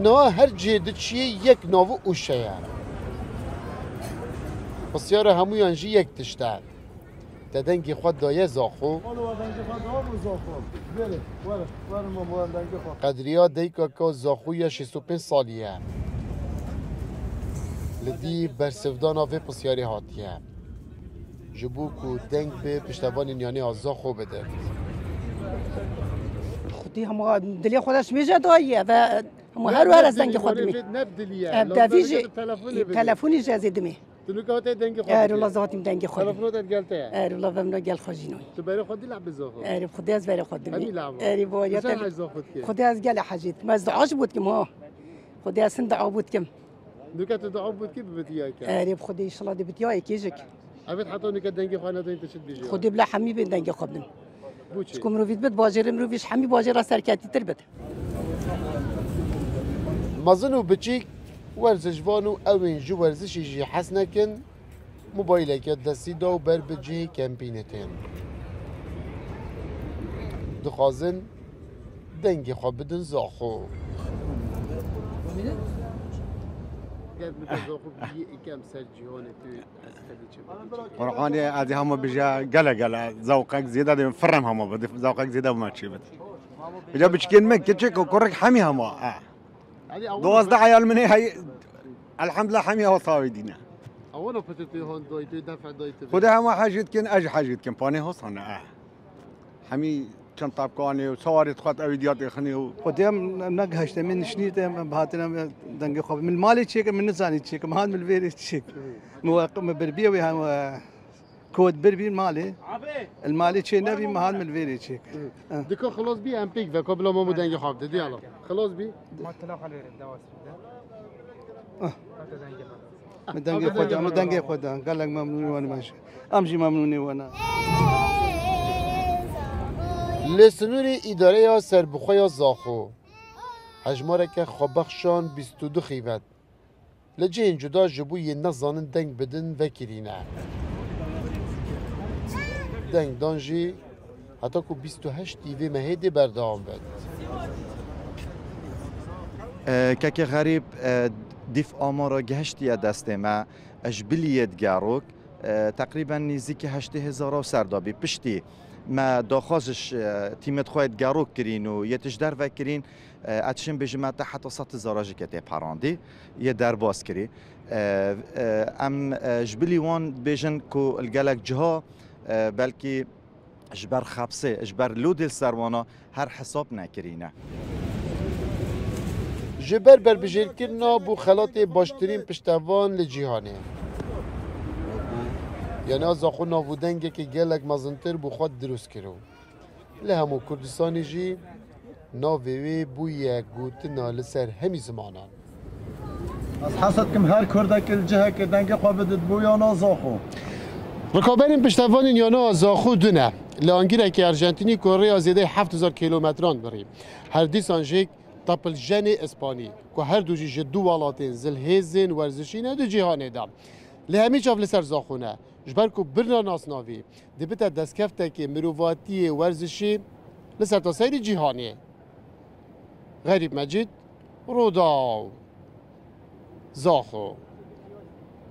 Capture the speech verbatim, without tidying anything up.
Niha her cihê diçiyê yek nav û ûşe ye. Pisyara hemûyan jî yek tişt e. Te dengê xwe daye Zaxo? Wala we dengê xwe daye bû Zaxo. Were, were, were mam, were dengê xwe. Qedriya dayika ka Zaxo ya şêst û pênc salî ye. Li dî bersivdana vê pisyarê hatiye. Ji bo ku deng bi piştevanên yanê a Zaxo bidin. Xwedî hema dilê xwe de ji mêje daye ve hema her were ez dengê xwe dimê. Ev devî jî telefonî jî ez ê dimê. Tu nika hatê dengê xwe. Erê, wela zatim dengê xwe. Telefona te gel te ye. Erê, wela vemna gel xwe jî noy. Tu berê xwe dileh bi Zaxo. Erê, Xwedê ez berê xwe dimê. Hemî lava. Erê, bo ya te. Xwedê ez gele hecî dikim. Ez dua ji bo dikim ha. Xwedê ez hin dua bo dikim. Nika tu dua bo dikî bi bitiyayê ke. Erê, bi Xwedê înşallah dê bitiyayê kêjik. Evet, heta nika dengê xwe nedayîn, tu çi dibêjî? Xwedê bila hemî bên dengê xwe bidin. Bo çi? Çiku mirovî dibit bajêrê mirovî ji hemî bajêra serketîtir bit. Mezin û biçîk, werzişvan û ew ên ji werzişê jî hez nekin, mobayleke destî da û ber bi cihê kempînê tên. Dixwazin dengê xwe bidin Zaxo. Ger bide Zaxo bigihî ikem ser cîhanê tu. Qur'anê ez ê hema bije gele gele, zewqek zêde dê firem hema bide, zewqek zêde bime çê bide. Bije biçikên me, kiçik û kurik hemî hema, e. Duwazdeh eyal min ê hey, elhamdulillah hemî ew sawê dîne. Ewana pete tu han dayî, tu defa dayî tu. Xwedê hema hecî dikin, ez jî hecî dikim, panê hosane, e. Hemî çend tapkanê û sawarê dixwat ew îdiya têxinê û. Xwedê em negihişte, min nişnî te, em hatine em dengê xwe. Min malê çêke, min nizanî çêke, min hat min vêrê çêke. Min we, min birbî wê hem, e, kot birbî malê. El malê çê nebî, min hat min vêrê çêke. Dika xilas bî em pêk ve, ka bila Mamo dengê xwe bide, diyala. Xilas bî. Ma tila xwe lê dewas bide. Ah. Hata dengê xwe. Min dengê xwe da, min dengê xwe da. Gelek memnûnî wan me jî. Em jî memnûnê we ne. Li sinûrê îdareya serbixwe ya Zaxo, hejmareke xwebexşan bîst û du xîvet li cihên cuda ji bo yên nezanin deng bidin vekirîne. Dengdan jî heta ku bîst û heştî vê mehê dê berdewam bit. E, Kekê Xerîb, e, dîf amara gihiştiye destê me. E, ji bilî yê digerok, e, teqrîben nîzîkî heştê hezara û ser dabî. Piştî me daxwaz ji, e, tîmê xwe yê digerok kirîn û yê tişt derve kirîn, e, ez dişim bêjim me te heta sed hezara jî ke tê perandî, yê derbas kirî. E, e, em, e, ji bilî wan dibêjin ku li gelek ciha, e, belkî ji ber xepsê, ji ber lodê li ser wana her hesab nekirîne. Ji ber berbijêrkirina bû xelatê baştirîn piştevan li cîhanê. Yanê a Zaxo nav û dengekî gelek mezintir bo xwe dirust kiro. Li hemû Kurdistanê jî navê wê bûye gotina li ser hemî zimanan. Ez hez dikim her Kurdekî li cihekê dengê xwe bidit bo yana Zaxo. Rikaberên piştevanên yana Zaxo du ne. Li Angîrekê Arjantînî ku rêya zêdeyî heft hezar kîlometran birî. Her dîsan jî tepiljenê Îspanî ku her du jî ji du welatên zilhêzên werzişî ne di cîhanê de. Lê hemî çav li ser Zaxo ne. Ji ber ku birina nasnavî dibite destkeftekê mirovatiyê werzişî li sertaserî cîhanê. Xerîb Mecîd, Rûdaw, Zaxo.